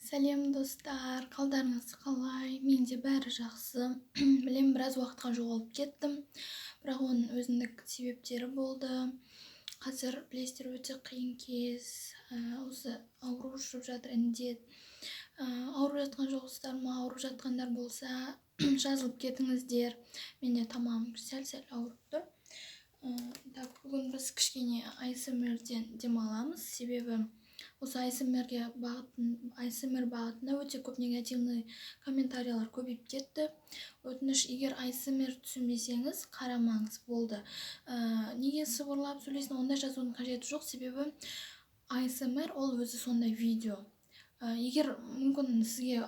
Сәлем, достар! Қалдарыңыз қалай? Менде бәрі жақсы. Білемін, біраз уақытқа жоғалып кеттім, бірақ оның өзіндік себептері болды. Қазір, білесіздер, өте қиын кез. Осы ауру жүріп жатыр, індет. Ауырып жатқан жоқсыздар ма? Ауырып жатқандар болса, жазылып кетіңіздер. Менде тамағым сәл сәл ауырып тұр. Так, бүгін біз кішкене АСМРден демаламыз, себебі осы АСМРге бағытын, АСМР бағытында өте көп негативный комментариялар көбейіп кетті. Өтініш, егер АСМР түсінбесеңіз, қарамаңыз, болды. Неге сыбырлап сөйлейсің, ондай жазудың қажеті жоқ, себебі АСМР ол өзі сондай видео. Егер мүмкін сізге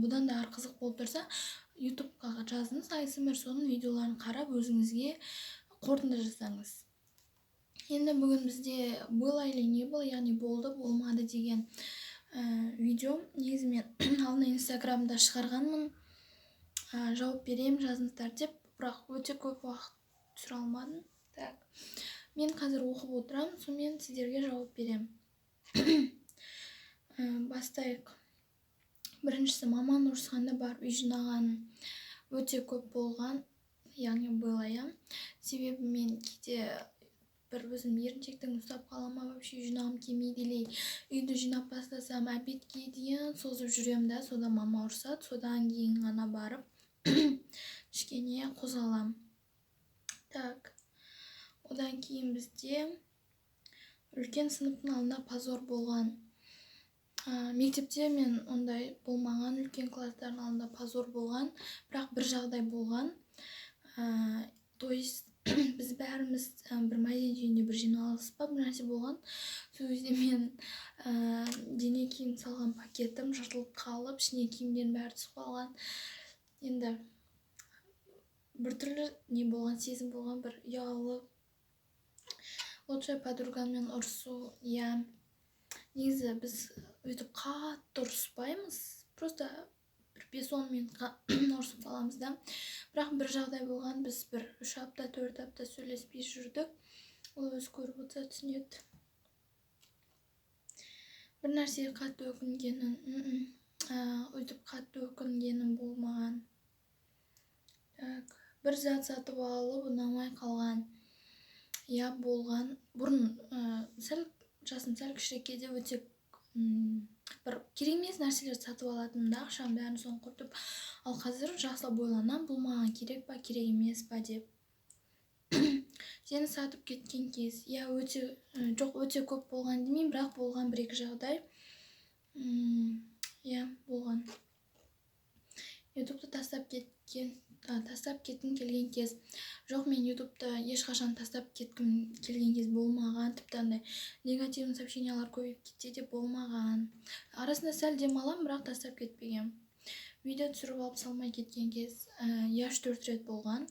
бұдан да ары қызық болып тұрса, Ютубқа жазыңыз АСМР, соның видеоларын қарап, өзіңізге қорытынды жасаңыз. Енді бүгін бізде «было или не было», яғни болды, болмады деген видео. Негізі мен алдында Инстаграмда шығарғанмын, жауап беремін, жазыңыздар деп, бірақ өте көп уақыт түсіре алмадым. Так, мен қазір оқып отырамын, сонымен сіздерге жауап беремін. Бастайық. Біріншісі: маман ұрысқанда барып үй жинаған. Өте көп болған, яғни было, иә. Себебі мен кейде бір өзім еріншектігім ұстап қала ма, вообще үй жинағым келмейді или үйді жинап бастасам, обедке дейін созып жүремін да, содан мама ұрысады, содан кейін ғана барып кішкене қозғаламын. Так, одан кейін бізде үлкен сыныптың алдында позор болған. Мектепте мен ондай болмаған, үлкен класстардың алдында позор болған, бірақ бір жағдай болған. То есть біз бәріміз бір мәдениет үйінде бір жиналыс па, бір нәрсе болған. Сол кезде мен дене киім салған пакетім жыртылып қалып, ішіне киімдердің бәрі түсіп қалған. Енді біртүрлі не болған, сезім болған, бір ұялып. Лучшая подругамен ұрысу. Иә, негізі біз өйтіп қатты ұрыспаймыз, просто бір 5-10 минутқа ұрысып қаламыз да. Бірақ бір жағдай болған, біз бір 3 апта, 4 апта сөйлеспей жүрдік. Ол өзі көріп отырса, түсінеді. Бір нәрсеге қатты өкінгенін. Өйтіп қатты өкінгенім болмаған. Так, бір зат сатып алып, ұнамай қалған. Иә, болған. Бұрын сәл жасым сәл кішірек кезде өте бір керек емес нәрселерді сатып алатынмын да, ақшамның бәрін соны құртып. Ал қазір жақсылап ойланамын, бұл маған керек па, керек емес па деп. Сені сатып кеткен кез. Иә, өте жоқ, өте көп болған демеймін, бірақ болған бір екі жағдай. Иә, болған. Ютубты тастап кеткен, тастап кеткім келген кез. Жоқ, мен Ютубты ешқашан тастап кеткім келген кез болмаған. Тіпті андай негативный сообщениялар көбейіп кетсе де, болмаған. Арасында сәл демаламын, бірақ тастап кетпегенмін. Видео түсіріп алып, салмай кеткен кез. Иә, 3-4 рет болған.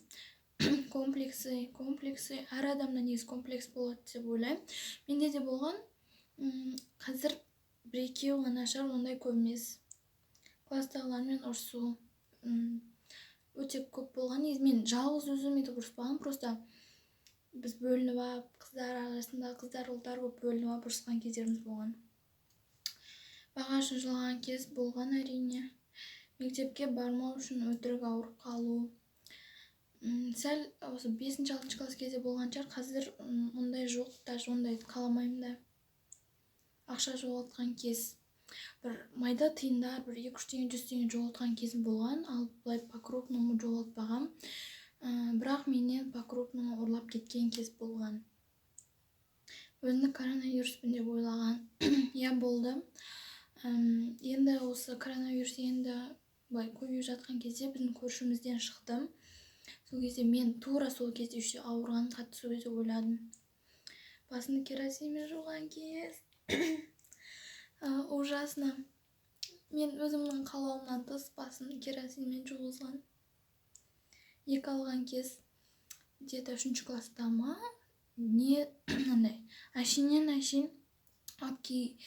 Комплексы. Комплексы әр адамда негізі комплекс болады деп ойлаймын. Менде де болған. Қазір бір екеу ғана шығар, ондай көп емес. Класстағылармен ұрысу өте көп болған. Негізі мен жалғыз өзім өйтіп ұрыспағанмын, просто біз бөлініп алып, қыздар арасында, қыздар, ұлдар болып бөлініп алып ұрысқан кездеріміз болған. Баға үшін жылаған кез болған, әрине. Мектепке бармау үшін өтірік ауырып қалу. Сәл осы бесінші, алтыншы класс кезде болған шығар. Қазір ондай жоқ, даже ондайды қаламаймын да. Ақша жоғалтқан кез. Бір майда тиындар, бір 2-3 теңге, 100 теңге жоғалтқан кезім болған, ал былай по крупному жоғалтпағанмын. Бірақ менен по крупному ұрлап кеткен кез болған. Өзімді коронавируспын деп ойлаған. Иә, болды. Енді осы коронавирус енді былай көбейіп жатқан кезде біздің көршімізден шықтым. Сол кезде мен тура сол кезде еще ауырғанмын қатты, сол кезде ойладым. Басымды керосинмен жуған кез. Ужасно. Мен өзімнің қалауымнан тыс басымды керосинмен жуғызған. Екі алған кез. Где то үшінші класста ма, не, андай әшейіннен әшейін әпкей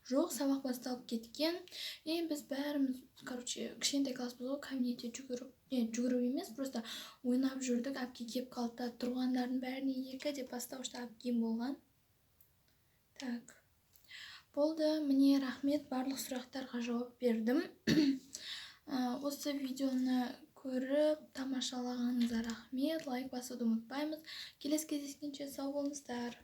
жоқ, сабақ басталып кеткен, и біз бәріміз, короче, кішкентай класспыз ғой, кабинетте жүгіріп, не, жүгіріп емес, просто ойнап жүрдік. Әпке келіп қалды да, тұрғандардың бәріне екі деп, бастауышта әпкем болған. Так. Болды, міне, рахмет, барлық сұрақтарға жауап бердім. Осы видеоны көріп тамашалағаныңызға рахмет, лайк басуды ұмытпаймыз. Келесі кездескенше сау болыңыздар.